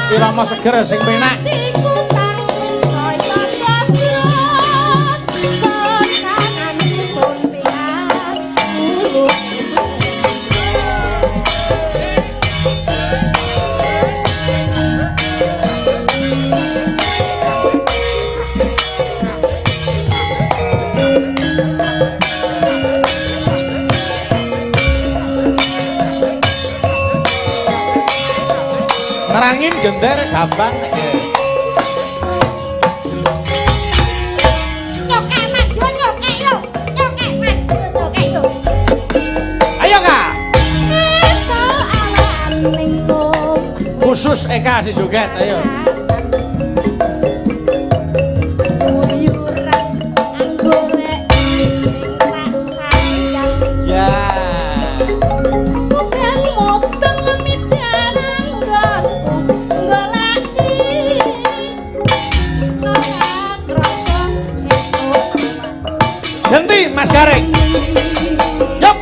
Irama seger sing penak. Nerangin gender gampang. Nyokek Mas, yo nyokek yo. Nyokek Mas, nyokek yo. Ayo Kak. Khusus Eka si joget, ayo. Ya. Ganti Mas Gareng. Yup.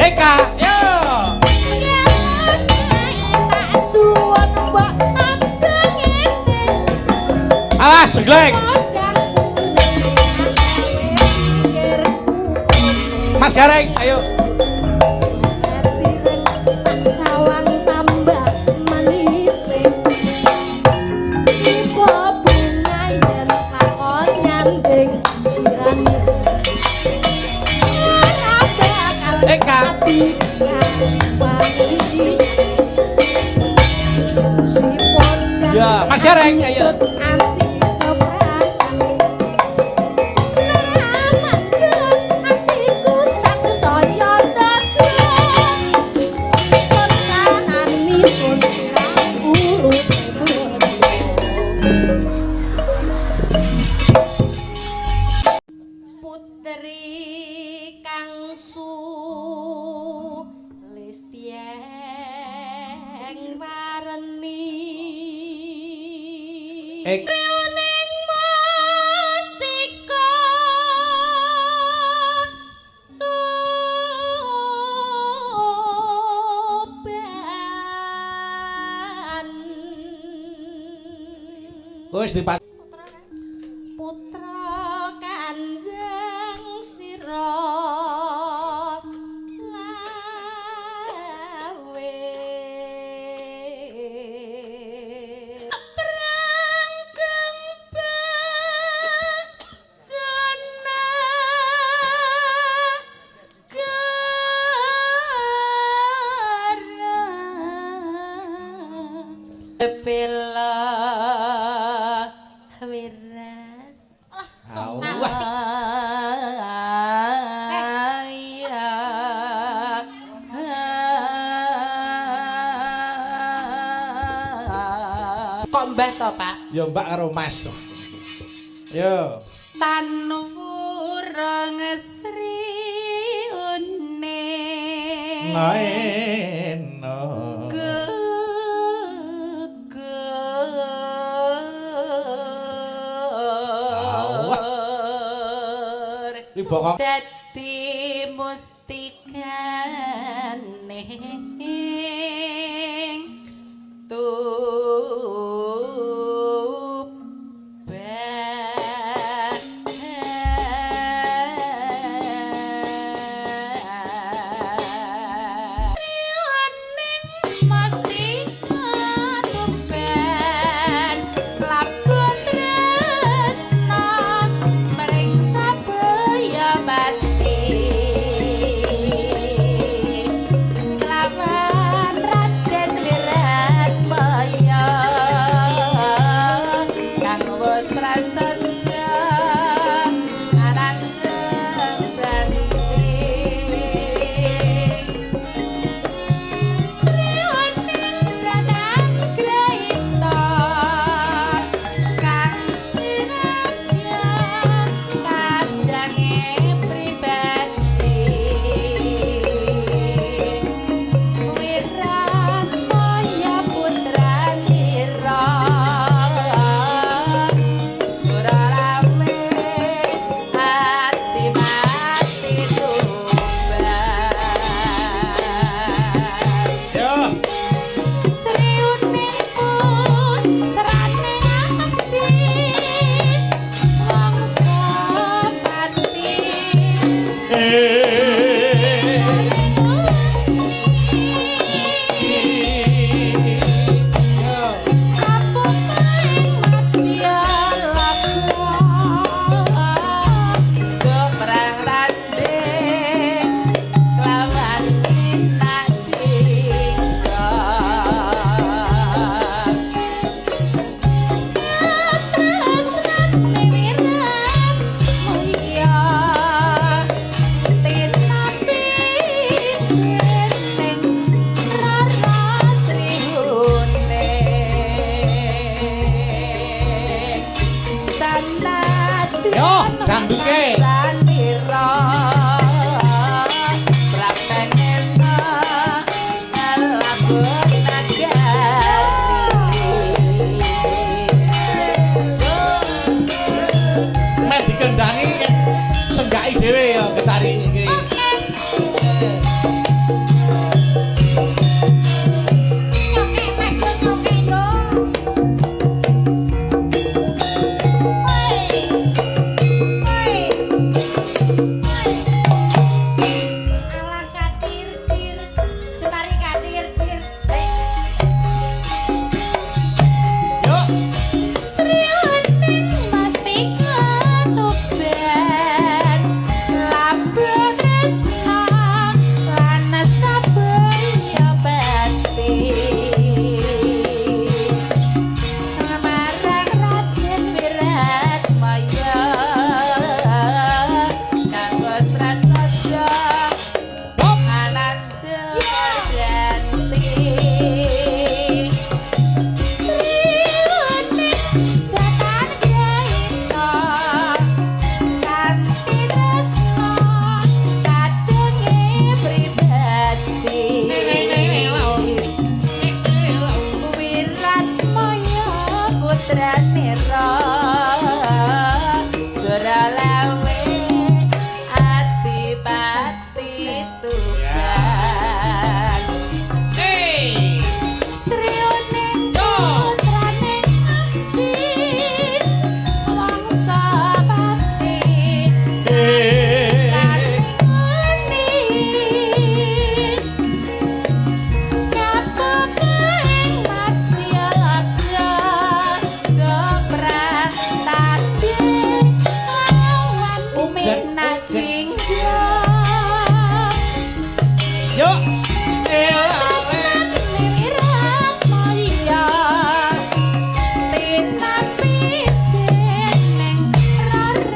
Eka, yo. Awas, jeglek. Mas Gareng, ayo. Eka. Ya, Mas Gareng, ayo. Putri kang sulistyeng wareni Reuning mustika Tuban. Wis dipak Putra Kanjeng Sira Lawe. Prangkeng bajana gara bela wirat. Kok mbah to, Pak? Ya mbak karo Mas. Yo. Tanwureng Sri Une. Naeno. Bokong. Dadi mustikane Tuban. Rioning mustika Tuban laku tresna mring sabaya mati. Dangduke. Meh dikendangi senggaki dhewe ya ketari iki. Oke, Mas, oke yo. Oi. Oi. Alah katir tir, ketari katir tir. Yo. Sriwening mesti ketuban, labuh tresna lan sabar ya pasti. Marang Raden Wiratmaya kanggo prasaja ananda ganti. Adipati Tuban. Hey. Srione putrane abdi wangsa pati ngoni kapokeng madya labya dobrang tadi lawan minajingga. Yo.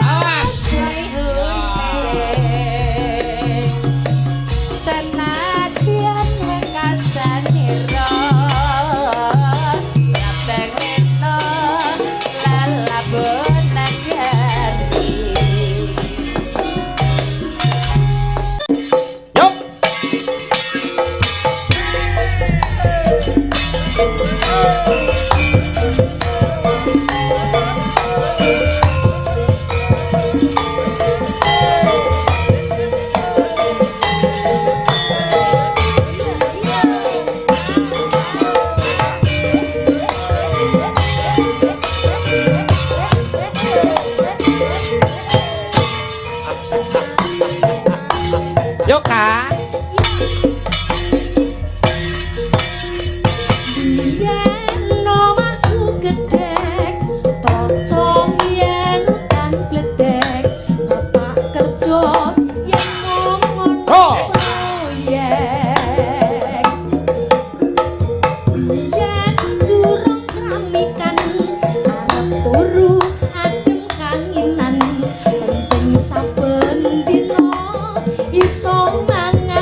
Awas. Senadyan wekasanira kabeh rena lalabon nagari. Yo. Yo, Kak. Yen omahku gedhek, tocong yen udan bledek, bapak kerja yen mung ngono Oh. proyek. Yen durung kramikan, arep turu adem kanginan, penting saben dina iso mangan.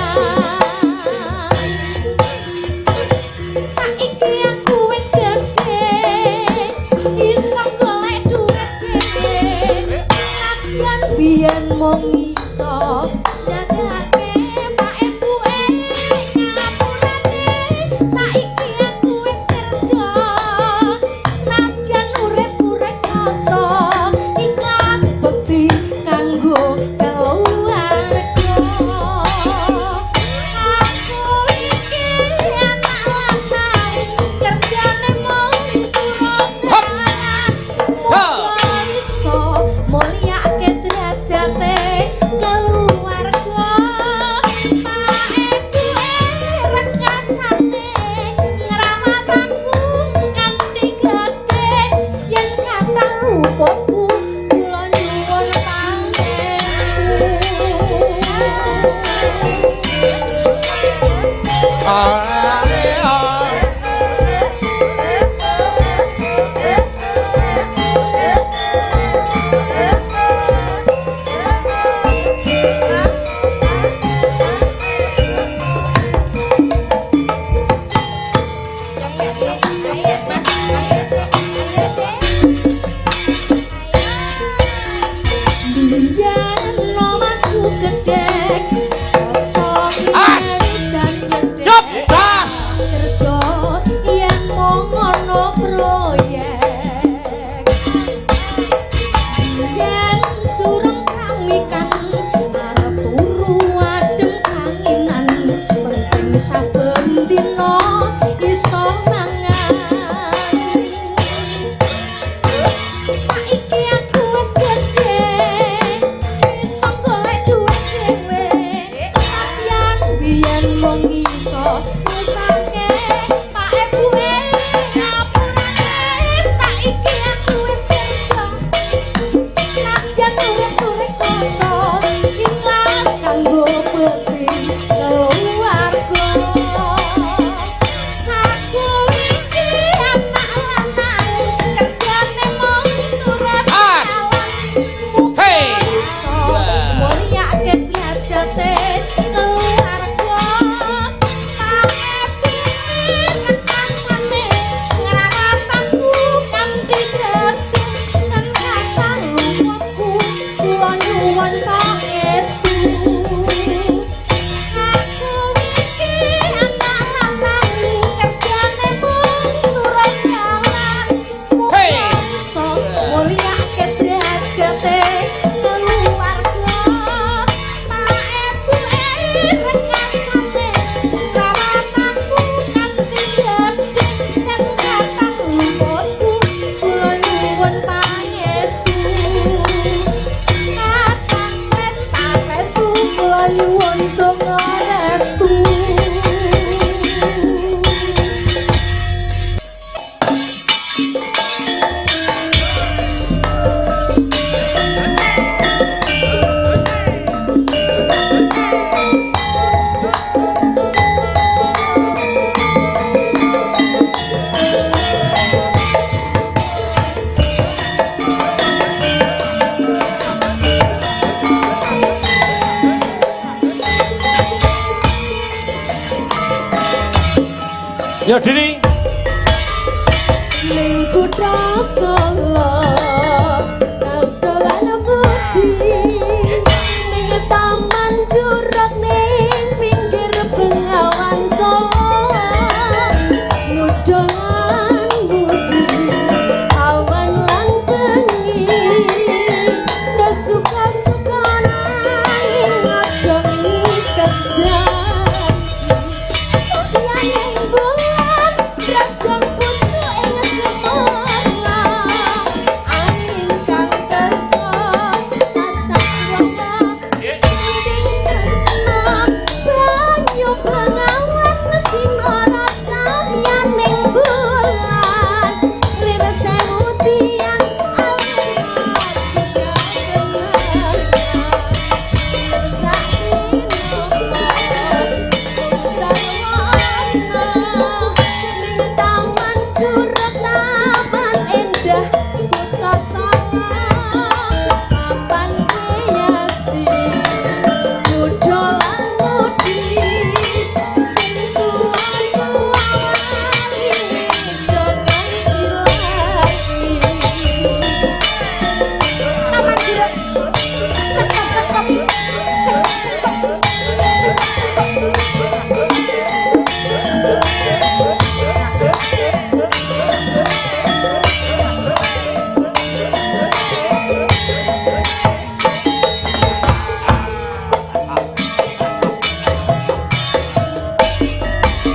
Yo Dini. Ning kutha Solo dolan budi, ning taman curug ning pinggir Bengawan Solo, mudolan budi awan lan bengi, do suka-suka nanging aja ngikat janji. Yen bulan rajang putu ing semana, angin kang teko sasak wawa ing tresna, banyu Bengawan sinara cahyaning bulan, lir sewu tiyan alas taman curug taman endah kutha Solo, papan kreasi mudha lan mudi, sing tuwa-tuwa do nganti lali. Taman curug. Sekop sekop. Sekop sekop. Sekop sekop.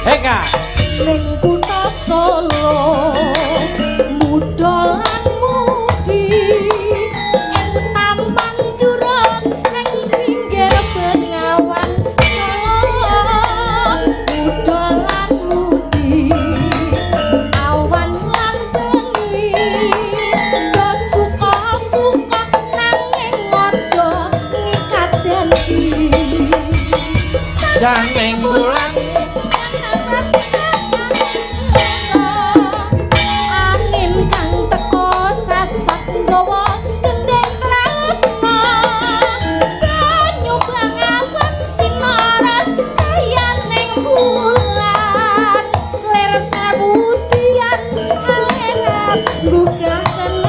Eka. Ning kutha Solo mudha lan mudi, ing taman curug ning pinggir Bengawan Solo, mudha lan mudi awan lan bengi, do suka-suka nanging aja ngikat janji. Janing bulan Angin kang teko sasak nggawa gendeng tresna, banyu Bengawan sinaran cahyaning bulan, lir sewu tiyan alerat gugah.